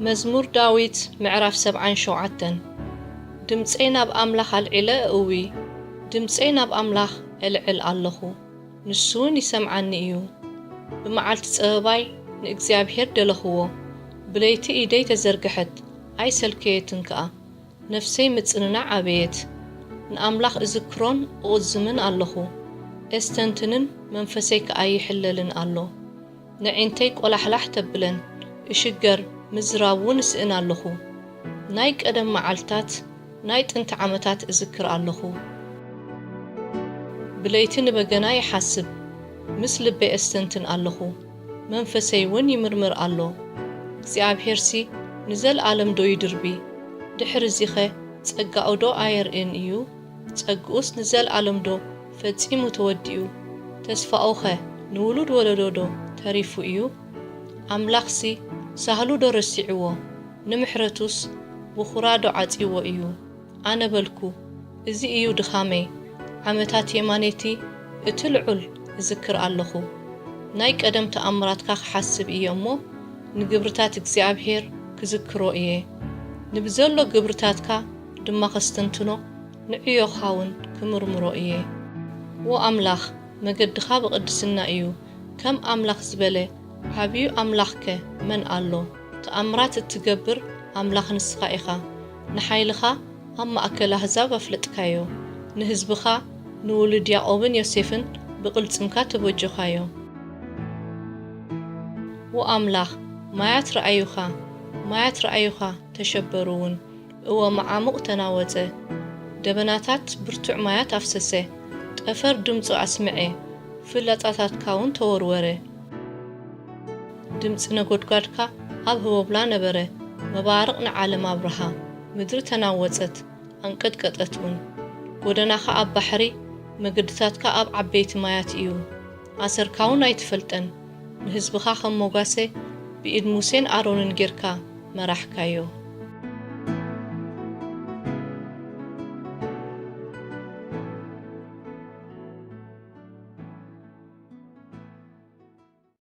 መዝሙር ዳዊት ምዕራፍ ሰብዓን ሸውዓተን። ድምፀይ ናብ ኣምላኽ ኣልዒለ እእዊ፣ ድምፀይ ናብ ኣምላኽ እልዕል ኣለኹ፣ ንሱ እውን ይሰምዓኒ እዩ። ብመዓልቲ ፀበባይ ንእግዚኣብሔር ደለኽዎ፣ ብለይቲ ኢደይ ተዘርግሐት ኣይሰልከየትን ከኣ። ነፍሰይ ምጽንናዕ ኣበየት። ንኣምላኽ እዝክሮን እቕዝምን ኣለኹ፣ እስተንትንን መንፈሰይ ከኣ ይሕለልን ኣሎ። ነዒንተይ ቆላሕላሕ ተብለን፣ እሽገር ምዝራብ እውን እስእን ኣለኹ። ናይ ቀደም መዓልታት፣ ናይ ጥንቲ ዓመታት እዝክር ኣለኹ። ብለይቲ ንበገና ይሓስብ፣ ምስ ልበይ እስተንትን ኣለኹ፣ መንፈሰይ እውን ይምርምር ኣሎ። እግዚኣብሄርሲ ንዘለኣለም ዶ ይድርቢ? ድሕሪ እዚኸ ጸጋኡ ዶ ኣየርእን እዩ? ጸግኡስ ንዘለኣለም ዶ ፈጺሙ ተወዲኡ? ተስፋኡኸ ንውሉድ ወለዶ ዶ ተሪፉ እዩ? ኣምላኽሲ ሳህሉ ዶ ረሲዕዎ? ንምሕረቱስ ብኹራ ዶ ዓጺዎ እዩ? ኣነ በልኩ፣ እዚ እዩ ድኻመይ። ዓመታት የማነይቲ እቲ ልዑል እዝክር ኣለኹ። ናይ ቀደም ተኣምራትካ ክሓስብ እየ እሞ፣ ንግብርታት እግዚኣብሄር ክዝክሮ እየ። ንብዘሎ ግብርታትካ ድማ ከስተንትኖ፣ ንዕዮኻውን ክምርምሮ እየ። ዎ ኣምላኽ፣ መገድኻ ብቕድስና እዩ። ከም ኣምላኽ ዝበለ ዓብዩ ኣምላኽከ መን ኣሎ? ተኣምራት እትገብር ኣምላኽ ንስኻ ኢኻ። ንሓይልኻ ኣብ ማእከል ኣህዛብ ኣፍለጥካዮ። ንህዝብኻ፣ ንውሉድ ያቆብን ዮሴፍን ብቕልጽምካ ተበጆኻዮ። ዎ ኣምላኽ፣ ማያት ረኣዩኻ፣ ማያት ረኣዩኻ፣ ተሸበሩ እውን። እወ መዓሙቕ ተናወጸ። ደበናታት ብርቱዕ ማያት ኣፍሰሰ። ጠፈር ድምጹ ኣስምዐ። ፍላጻታትካ እውን ተወርወረ። ድምጺ ነጎድጓድካ ኣብ ህቦብላ ነበረ። መባርቕ ንዓለም ኣብርሃ። ምድሪ ተናወጸት፣ ኣንቀጥቀጠት እውን። ጎደናኻ ኣብ ባሕሪ፣ መገድታትካ ኣብ ዓበይቲ ማያት እዩ። ኣሰርካ እውን ኣይትፈልጠን። ንህዝብኻ ከም ሞጓሰ ብኢድ ሙሴን ኣሮንን ጌርካ መራሕካዮ።